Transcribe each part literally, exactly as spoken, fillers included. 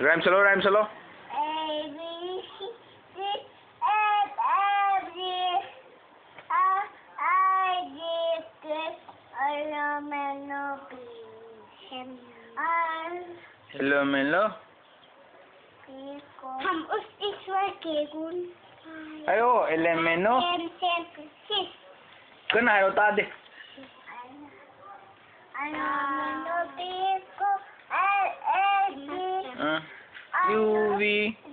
Rhyme ꯁꯛꯂꯛꯑꯣ, rhyme ꯁꯛꯂꯛꯑꯣ꯫ A B C D F G H I J K L M N O P Q R L M N O. Come us is work gun. ꯑꯌꯣ, L M N O. M seven six. ꯀꯟꯅ ꯍꯥꯏꯔꯣ, ꯇꯥꯗꯦ꯫ L M N O P Q R S T ah. U V.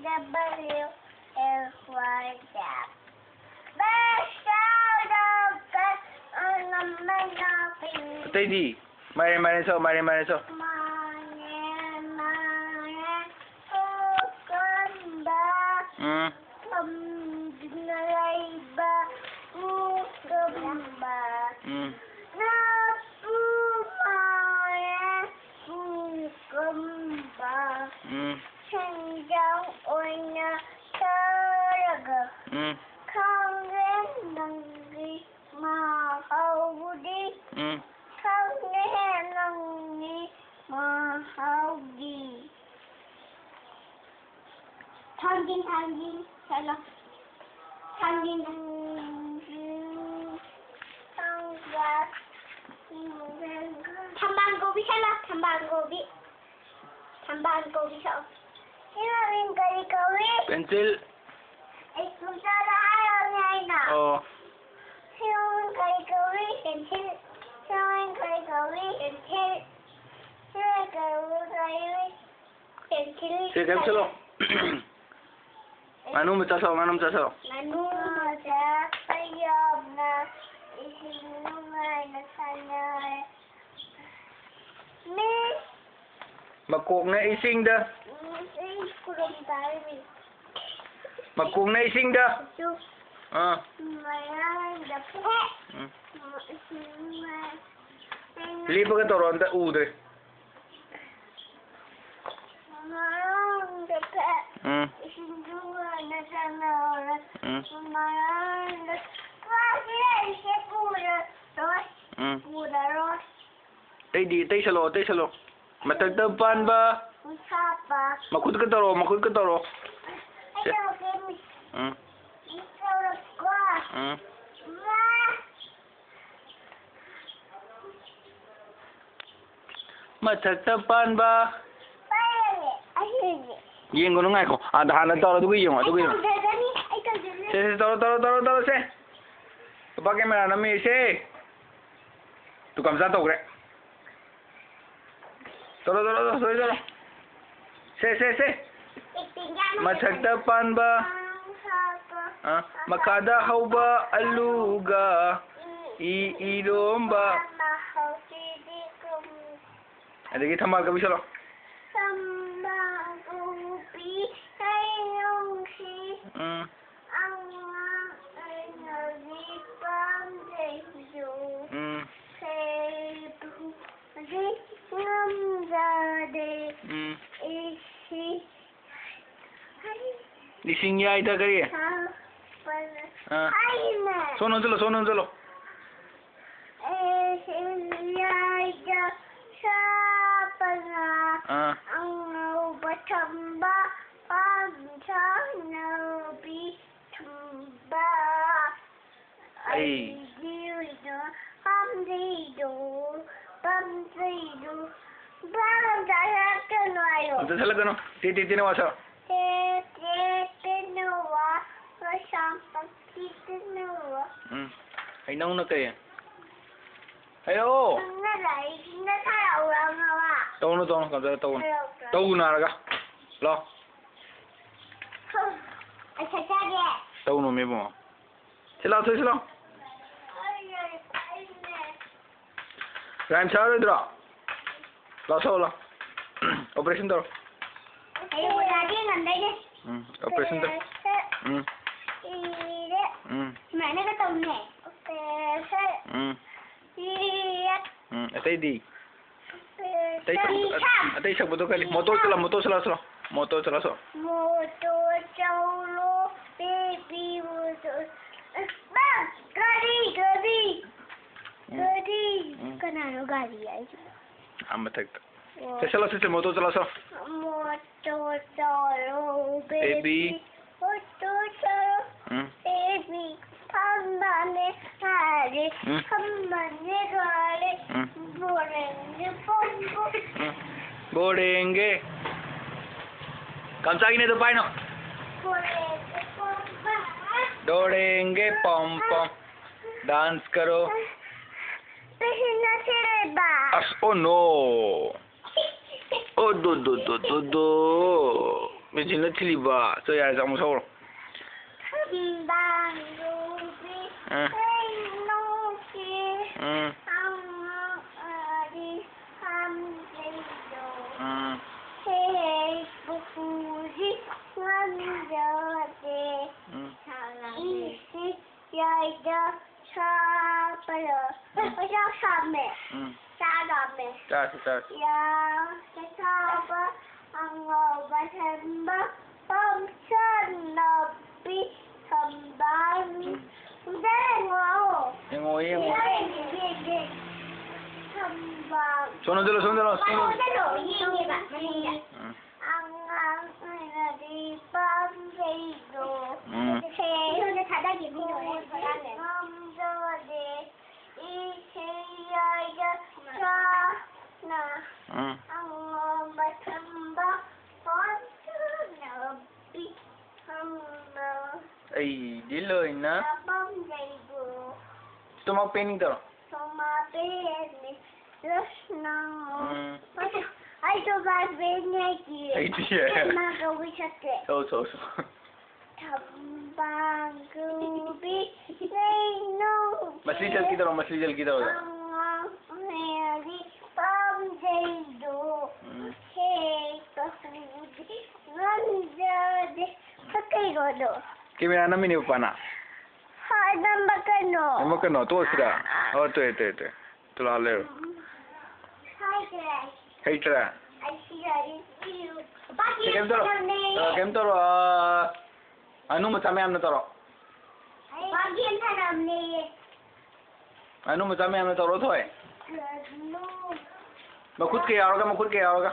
W X Y Z. Best of the best. L M N O P. ꯑꯇꯩꯗꯤ? ꯃꯥꯏꯔꯦꯟ, ꯃꯥꯏꯔꯦꯟ ꯁꯛꯑꯣ, ꯃꯥꯏꯔꯦꯟ, ꯃꯥꯏꯔꯦꯟ ꯁꯛꯑꯣ꯫ ꯃꯥꯏꯔꯦꯟ, ꯃꯥꯏꯔꯦꯟ, ꯀꯣꯀꯝꯕ, ꯎꯝ. ꯐꯝꯗꯨꯅ ꯂꯩꯕ ꯀꯣꯀꯝꯕ꯫ ꯎꯝ. ꯂꯐꯨ ꯃꯥꯏꯔꯦꯟ, ꯀꯣꯀꯝꯕ꯫ ꯎꯝ. ꯁꯦꯟꯖꯥꯡ ꯑꯣꯏꯅ ꯆꯥꯔꯒ ꯎꯝ. ꯈꯪꯗꯦ ꯅꯪꯒꯤ ꯃꯍꯥꯎꯗꯤ꯫ ꯎꯝ. ꯈꯪꯗꯦ ꯅꯪꯒꯤ ꯃꯍꯥꯎꯗꯤ꯫ ꯊꯥꯡꯖꯤꯡ, ꯊꯥꯡꯖꯤꯡ, ꯆꯠꯂꯣ꯫ ꯊꯥꯡꯖꯤꯡ꯫ ꯊꯥꯡꯖꯤꯡ, ꯊꯥꯡꯖꯤꯡ꯫ ꯊꯝꯕꯥꯜ ꯀꯣꯕꯤ ꯁꯛꯂꯣ, ꯊꯝꯕꯥꯜ ꯀꯣꯕꯤ꯫ ꯊꯝꯕꯥꯜ ꯀꯣꯕꯤ ꯁꯛꯑꯣ꯫ ꯁꯤ ꯃꯃꯤꯡ ꯀꯔꯤ ꯀꯧꯏ? Pencil. ꯑꯩ ꯁꯨꯝ ꯆꯥꯗ ꯍꯥꯏꯔꯕꯅꯦ ꯑꯩꯅ꯫ ꯑꯣ. ꯁꯤ ꯃꯃꯤꯡ ꯀꯔꯤ ꯀꯧꯏ? Pencil. ꯁꯤ ꯃꯃꯤꯡ ꯀꯔꯤ ꯀꯧꯏ? Pencil. ꯁꯤ ꯃꯃꯤꯡ ꯀꯔꯤ ꯀꯧꯏ? Pencil. ꯁꯤ ꯀꯩꯝ ꯁꯛꯂꯣ꯫ ꯉꯥꯅꯨ ꯃꯆꯥ ꯁꯛꯑꯣ, ꯉꯥꯅꯨ ꯃꯆꯥ ꯁꯛꯑꯣ꯫ ꯉꯥꯅꯨ ꯃꯆꯥ ꯌꯥꯝꯅ ꯏꯁꯤꯡ ꯅꯨꯡꯉꯥꯏꯅ ꯁꯥꯟꯅꯔꯦ꯫ Miss. ꯃꯀꯣꯛꯅ ꯏꯁꯤꯡꯗ. Miss, ꯑꯩ ꯈꯨꯔꯨꯝ ꯇꯥꯔꯦ, Miss꯫ ꯃꯀꯣꯛꯅ ꯏꯁꯤꯡꯗ. ꯆꯨꯞ꯫ ꯑꯥ. ꯃꯌꯥꯏꯗ ꯐꯦꯠ꯫ ꯎꯝ. ꯏꯁꯤꯡ ꯅꯨꯡꯉꯥꯏ꯫ ꯂꯦꯞꯄꯒ ꯇꯧꯔꯣ, ꯑꯝꯇ ꯎꯗ꯭ꯔꯦ. ꯃꯌꯥꯏꯗ ꯐꯦꯠ꯫ ꯎꯝ. ꯏꯁꯤꯡ ꯅꯨꯡꯉꯥꯏꯅ ꯁꯥꯟꯅꯔꯦ꯫ ꯎꯝ. ꯃꯌꯥꯏꯗ ꯀ꯭ꯂꯥꯁꯁꯦ ꯑꯩꯁꯦ ꯄꯨꯔꯔꯣꯏ꯫ ꯎꯝ. ꯄꯨꯔꯔꯣꯏ꯫ ꯑꯇꯩꯗꯤ, ꯑꯇꯩ ꯁꯛꯂꯛꯑꯣ, ꯑꯇꯩ ꯁꯛꯂꯛꯑꯣ꯫ ꯃꯊꯛꯇ ꯄꯥꯟꯕ. ꯁꯥꯄ꯫ ꯃꯈꯨꯠꯀ ꯇꯧꯔꯣ, ꯃꯈꯨꯠꯀ ꯇꯧꯔꯣ꯫ ꯑꯩ ꯁꯦ꯫ ꯇꯧꯔꯛꯀꯦ, ꯃꯤꯁ꯫ ꯎꯝ꯫ ꯃꯤꯁ ꯇꯧꯔꯛꯀꯣ꯫ ꯎꯝ꯫ ꯋꯥ꯫ ꯃꯊꯛꯇ ꯄꯥꯟꯕ꯫ ꯄꯥꯏꯔꯒꯦ, ꯑꯩ ꯍꯦꯛꯒꯦ꯫ ꯌꯦꯡꯒꯅꯨ, ꯉꯥꯏꯈꯣ꯫ ꯑꯥꯗ ꯍꯥꯟꯅ ꯇꯧꯔꯣ, ꯑꯗꯨꯒ ꯌꯦꯡꯉꯣ, ꯑꯗꯨꯒ ꯑꯩ ꯌꯦꯡꯉꯣ꯫ ꯇꯧꯖꯒꯅꯤ, ꯑꯩ ꯇꯧꯖꯒꯅꯤ꯫ ꯁꯦ, ꯁꯦ, ꯇꯧꯔꯣ, ꯇꯧꯔꯣ, ꯇꯧꯔꯣ, ꯇꯧꯔꯣ, ꯁꯦ꯫ ꯂꯨꯄꯥ ꯀꯦꯃꯦꯔꯥ ꯅꯝꯃꯤ, ꯁꯦ꯫ ꯇꯨ ꯀꯝꯆꯥ ꯇꯧꯈ꯭ꯔꯦ꯫ ꯇꯧꯔꯣ, ꯇꯧꯔꯣ, ꯇꯧꯔꯣ, ꯁꯣꯏ ꯇꯧꯔꯣ꯫ ꯁꯦ, ꯁꯦ, ꯁꯦ꯫ ꯃꯊꯛꯇ ꯄꯥꯟꯕ, ꯑ, ꯃꯈꯥꯗ ꯍꯧꯕ ꯑꯂꯨꯒ ꯏ-, ꯏꯔꯣꯝꯕ꯫ ꯑꯗꯒꯤ ꯊꯝꯕꯥꯜ ꯀꯕꯤ ꯁꯣꯜꯂꯣ꯫ ꯊꯝꯕꯥꯜ ꯀꯕꯤ ꯍꯩꯅꯧꯁꯤ꯫ ꯎꯝ꯫ ꯑꯉꯥꯡ ꯑꯣꯏꯅꯗꯤ ꯄꯥꯝꯖꯩꯗꯣ꯫ ꯎꯝ꯫ ꯁꯦꯕꯨꯗꯤ ꯉꯝꯖꯗꯦ꯫ ꯎꯝ꯫ ꯏꯁꯤꯡ ꯏꯁꯤꯡ ꯌꯥꯏꯗ ꯀꯔꯤ? ꯁꯥꯄꯅ ꯑꯥ꯫ ꯍꯥꯏꯅꯦ꯫ ꯁꯣꯝ ꯅꯣꯝꯁꯤꯜꯂꯣ, ꯁꯣꯝ ꯅꯣꯝꯁꯤꯜꯂꯣ꯫ ꯏꯁꯤꯡ ꯌꯥꯏꯗ ꯁꯥꯄꯅ ꯑꯥ꯫ ꯑꯉꯧꯕ ꯊꯝꯕ ꯄꯥꯝꯖꯅꯕꯤ ꯊꯝꯕ꯫ ꯑꯩ ꯑꯩꯒꯤ ꯑꯣꯏꯅ ꯄꯥꯝꯖꯩꯗꯣ, ꯄꯥꯝꯖꯩꯗꯣ꯫ ꯕꯥ ꯑꯝꯇ ꯍꯥꯏꯔꯛꯀꯅꯨ ꯍꯥꯏꯌꯣ꯫ ꯑꯝꯇ ꯁꯛꯂꯛꯀꯅꯨ꯫ ꯇꯦ ꯇꯦ ꯇꯦꯅꯋꯥ ꯁꯛꯑꯣ꯫ ꯇꯦ ꯇꯦ ꯇꯦꯅꯋꯥ, ꯀꯩꯁꯥꯝꯄꯥꯠꯀꯤ ꯇꯦꯅꯋꯥ꯫ ꯎꯝ꯫ ꯍꯩꯅꯧꯅ ꯀꯩ? ꯍꯥꯏꯔꯛꯑꯣ꯫ ꯅꯪꯅ ꯂꯥꯏꯔꯤꯛꯁꯤꯅ ꯁꯥꯔꯛꯎꯔꯣ, ꯃꯃꯥ? ꯇꯧꯅꯨ, ꯇꯧꯅꯨ, ꯀꯝꯇ ꯇꯧꯅꯨ꯫ ꯁꯥꯔꯛꯎꯔꯣ? ꯇꯧꯅꯨ ꯍꯥꯏꯔꯒ꯫ ꯂꯥꯎ꯫ ꯑꯩ ꯁꯛꯆꯒꯦ꯫ ꯇꯧꯅꯨ, ꯃꯤ ꯏꯕꯨꯡꯉꯣ꯫ ꯁꯤ ꯂꯥꯎ, ꯊꯣꯏ, ꯁꯤ ꯂꯥꯎ꯫ ꯔꯥꯏꯝ ꯁꯥꯔꯣꯏꯗ꯭ꯔꯣ? ꯂꯥꯎ, ꯁꯛꯑꯣ, ꯂꯥꯎ꯫ ꯑꯣꯄꯔꯦꯁꯟ ꯇꯧꯔꯣ꯫ ꯑꯩ ꯑꯣꯖꯥꯗꯤ ꯉꯝꯗꯣꯏꯅꯦ꯫ ꯎꯝ, ꯑꯣꯄꯔꯦꯁꯟ ꯇꯧꯔꯣ꯫ ꯎꯝ꯫ ꯏꯔꯦ꯫ ꯎꯝ꯫ ꯁꯨꯃꯥꯏꯅꯒ ꯇꯧꯅꯦ꯫ ꯑꯣꯄꯔꯦꯁꯟ꯫ ꯎꯝ꯫ ꯏꯔꯦ꯫ ꯎꯝ, ꯑꯇꯩꯗꯤ? ꯑꯇꯩ ꯁꯛꯄꯗꯣ, ꯏꯁꯥ꯫ ꯑꯇꯩ ꯁꯛꯄꯗꯣ ꯀꯔꯤ? ꯃꯣꯇꯣꯔ ꯆꯠꯂꯣ, ꯃꯣꯇꯣꯔ ꯆꯠꯂꯣ, ꯆꯠꯂꯣ꯫ ꯃꯣꯇꯣꯔ ꯆꯠꯂꯣ, ꯆꯠꯂꯣ꯫ ꯃꯣꯇꯣꯔ ꯆꯠꯂꯣ, ꯕꯦꯕꯤ ꯃꯣꯇꯣꯔ꯫ ꯕꯥ, ꯒꯥꯔꯤ, ꯒꯥꯔꯤ꯫ ꯎꯝ꯫ ꯒꯥꯔꯤ꯫ ꯎꯝ꯫ ꯀꯅꯥꯅꯣ ꯒꯥꯔꯤ ꯍꯥꯏꯁꯤꯕꯣ? ꯑꯥ ꯃꯊꯛꯇ꯫ ꯆꯠꯁꯜꯂꯣ, ꯁꯤ ꯃꯣꯇꯣ ꯆꯠꯂꯣ, ꯆꯠꯂꯣ꯫ ꯃꯣꯇꯣ ꯆꯠꯂꯣ, baby꯫ ꯕꯦꯕꯤ꯫ ꯃꯣꯇꯣ ꯆꯠꯂꯣ, ꯎꯝ꯫ Baby꯫ ꯐꯝꯕꯅꯦ ꯍꯥꯏꯔꯦ꯫ ꯎꯝ꯫ ꯐꯝꯕꯅꯦ ꯍꯥꯏꯔꯦ꯫ ꯎꯝ꯫ ꯕꯣꯔꯦꯡꯒꯦ ꯄꯣꯝꯄꯣ꯫ ꯎꯝ꯫ ꯕꯣꯔꯦꯡꯒꯦ꯫ ꯀꯝꯆꯥꯒꯤꯅꯦ ꯑꯗꯨ ꯄꯥꯏꯅꯣ꯫ ꯕꯣꯔꯦꯡꯒꯦ ꯄꯣꯝꯄꯣ꯫ ꯗꯣꯔꯦꯡꯒꯦ ꯄꯣꯝ ꯄꯣꯝ꯫ Dance ꯀꯔꯣ꯫ ꯄꯦꯁꯦꯟꯖꯔ ꯁꯤꯔꯦꯕ꯫ ꯑꯁ, oh no꯫ ꯑꯣ, ꯗꯣ, ꯗꯣ, ꯗꯣ, ꯗꯣ, ꯗꯣ꯫ ꯃꯦꯆꯤꯟꯅ ꯊꯤꯜꯂꯤꯕ꯫ ꯆꯣ, ꯌꯥꯔꯦ, ꯆꯥꯃꯨꯛ ꯁꯧꯔꯣ꯫ ꯊꯝꯕꯥꯜ ꯔꯨꯕꯤ ꯑ꯫ ꯂꯩꯅꯨꯡꯁꯤ ꯎꯝ꯫ ꯑꯉꯥꯡ ꯑꯔꯤ ꯄꯥꯝꯖꯩꯗꯣ꯫ ꯎꯝ꯫ ꯍꯦꯛ ꯄꯨꯈ꯭ꯔꯤ ꯉꯝꯖꯗꯦ꯫ ꯎꯝ꯫ ꯏꯁꯤꯡ ꯌꯥꯏꯗ ꯁꯥꯕꯗꯣ꯫ ꯎꯝ꯫ ꯆꯥꯛ ꯆꯥꯝꯃꯦ꯫ ꯎꯝ꯫ ꯆꯥꯛ ꯆꯥꯝꯃꯦ꯫ ꯆꯥꯁꯤ, ꯆꯥꯁꯤ꯫ ꯌꯥꯝꯅ ꯁꯥꯕ ꯑꯉꯧꯕ ꯁꯦꯝꯕ ꯄꯥꯝꯆꯥ ꯅꯨꯄꯤ ꯊꯝꯕꯥꯜ꯫ ꯎꯝ꯫ ꯑꯝꯇ ꯌꯦꯡꯉꯣ꯫ ꯌꯦꯡꯉꯣ, ꯌꯦꯡꯉꯣ꯫ ꯌꯦꯡꯒꯦ, ꯌꯦꯡꯒꯦ꯫ ꯊꯝꯕꯥꯜ꯫ ꯁꯣꯝꯗ ꯆꯠꯂꯣ, ꯁꯣꯝꯗ ꯆꯠꯂꯣ, ꯁꯣꯝꯗ꯫ ꯃꯅꯨꯡꯗ ꯆꯠꯂꯣ, ꯌꯦꯡꯒꯦꯕ, ꯃꯅꯨꯡꯗ꯫ ꯎꯝ꯫ ꯑꯉꯥꯡ ꯑꯣꯏꯅꯗꯤ ꯄꯥꯝꯖꯩꯗꯣ꯫ ꯎꯝ꯫ ꯁꯦ, ꯁꯣꯝꯗ ꯊꯥꯗꯒꯦ, ꯃꯤ ꯂꯣꯏꯔꯦ, ꯊꯣꯛꯂꯛꯑꯅꯤ꯫ ꯉꯝꯖꯗꯦ, ꯏꯁꯩ ꯌꯥꯏꯗ ꯆꯥꯅ꯫ ꯎꯝ꯫ ꯑꯉꯝꯕ ꯊꯝꯕ ꯄꯥꯝꯖꯅꯕꯤ ꯊꯝꯕ꯫ ꯑꯩꯗꯤ ꯂꯣꯏꯅ ꯄꯥꯝꯖꯩꯗꯣ꯫ ꯁꯣꯃꯥ ꯄꯦꯟꯅꯤꯡ ꯇꯧꯔꯣ꯫ ꯁꯣꯃꯥ ꯄꯦꯟꯅꯤ꯫ ꯔꯁꯅꯥ꯫ ꯎꯝ꯫ ꯑꯩꯁꯨ ꯕꯥꯔ ꯕꯦꯟ ꯍꯩꯇꯤꯌꯦ꯫ ꯍꯩꯇꯤꯌꯦ꯫ ꯃꯥ ꯀꯧꯕ ꯆꯠꯇꯦ꯫ ꯁꯛꯑꯣ, ꯁꯛꯑꯣ, ꯁꯛꯑꯣ꯫ ꯊꯝꯕꯥꯜ ꯔꯨꯕꯤ ꯂꯩꯅꯨꯡꯁꯤ꯫ ꯃꯁꯤ ꯆꯠꯀꯦ ꯇꯧꯔꯣ, ꯃꯁꯤ ꯆꯠꯀꯦ ꯇꯧꯔꯣ꯫ ꯑꯉꯥꯡ ꯑꯣꯏꯔꯤ ꯄꯥꯝꯖꯩꯗꯣ꯫ ꯎꯝ꯫ ꯍꯦꯛꯇ ꯍꯨꯗꯤ ꯉꯝꯖꯗꯦ꯫ ꯀꯩꯅꯣꯗꯣ? ꯀꯦꯃꯦꯔꯥ ꯅꯝꯃꯤꯅꯦ ꯄꯄꯥꯅ꯫ ꯍꯣꯏ, ꯅꯝꯕ ꯀꯩꯅꯣ? ꯅꯝꯕ ꯀꯩꯅꯣ? ꯇꯣꯛꯑꯁꯤꯔ? ꯑꯥ, ꯑꯥ꯫ ꯑꯣ, ꯇꯣꯛꯑꯦ, ꯇꯣꯛꯑꯦ, ꯇꯣꯛꯑꯦ꯫ ꯇꯨ ꯂꯥꯜꯂꯦ꯫ ꯎꯝ꯫ ꯍꯥꯏꯗ꯭ꯔꯦ꯫ ꯍꯩꯇ꯭ꯔꯦ? ꯑꯩ ꯁꯤ ꯌꯥꯔꯤ, ꯁꯤ ꯄꯥꯛꯀꯤ ꯀꯩꯝ ꯇꯧꯔꯣ꯫ ꯁꯥꯟꯅꯕꯅꯦ꯫ ꯑ, ꯀꯩꯝ ꯇꯧꯔꯣ꯫ ꯑ, ꯑꯅꯨ ꯃꯆꯥ ꯃꯌꯥꯝꯅ ꯇꯧꯔꯣ꯫ ꯑꯩ ꯄꯥꯛꯀꯤ ꯁꯥꯟꯅꯕꯅꯦꯌꯦ꯫ ꯑꯅꯨ ꯃꯆꯥ ꯃꯌꯥꯝꯅ ꯇꯧꯔꯣ, ꯊꯣꯏ꯫ ꯀꯩꯅꯣ? ꯃꯈꯨꯠꯀ ꯌꯥꯎꯔꯒ, ꯃꯈꯨꯠꯀ ꯌꯥꯎꯔꯒ꯫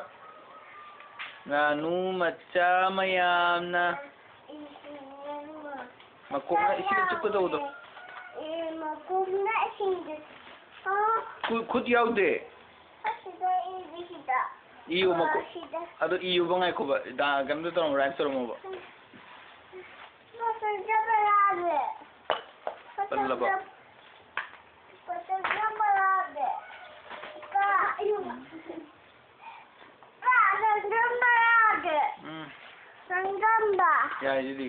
ꯉꯥꯅꯨ ꯃꯆꯥ ꯃꯌꯥꯝꯅ꯫ ꯃꯀꯣꯛꯅ ꯏꯁꯤꯡ ꯆꯨꯞꯀꯗꯧꯕꯗꯣ꯫ ꯑꯦ, ꯃꯀꯣꯛꯅ ꯏꯁꯤꯡꯗ꯫ ꯑꯣ꯫ ꯈꯨ-, ꯈꯨꯠ ꯌꯥꯎꯗꯦ꯫ ꯑꯁꯤꯗ ꯏꯔꯤꯁꯤꯗ꯫ ꯏꯌꯨ ꯃꯀꯣꯛ꯫ ꯑꯣ, ꯁꯤꯗ꯫ ꯑꯗꯣ ꯏꯌꯨꯕ ꯉꯥꯏꯈꯣꯕ꯫ ꯗꯥ-, ꯀꯩꯅꯣꯗꯣ ꯇꯧꯔꯝꯃꯣ, rhymes ꯇꯧꯔꯝꯃꯣꯕ꯫ ꯃꯁꯛ ꯌꯥꯝ ꯐꯖꯔꯦ꯫ ꯄꯜꯂꯕꯣ? ꯃꯁꯛ ꯌꯥꯝ ꯐꯖꯔꯦ꯫ ꯀꯥ-, ꯑꯌꯨ-꯫ ꯀꯥ-, ꯁꯪꯒꯝ ꯐꯖꯔꯦ꯫ ꯎꯝ꯫ ꯁꯪꯒꯝꯗ꯫ ꯌꯥꯏ ꯑꯗꯨꯗꯤ꯫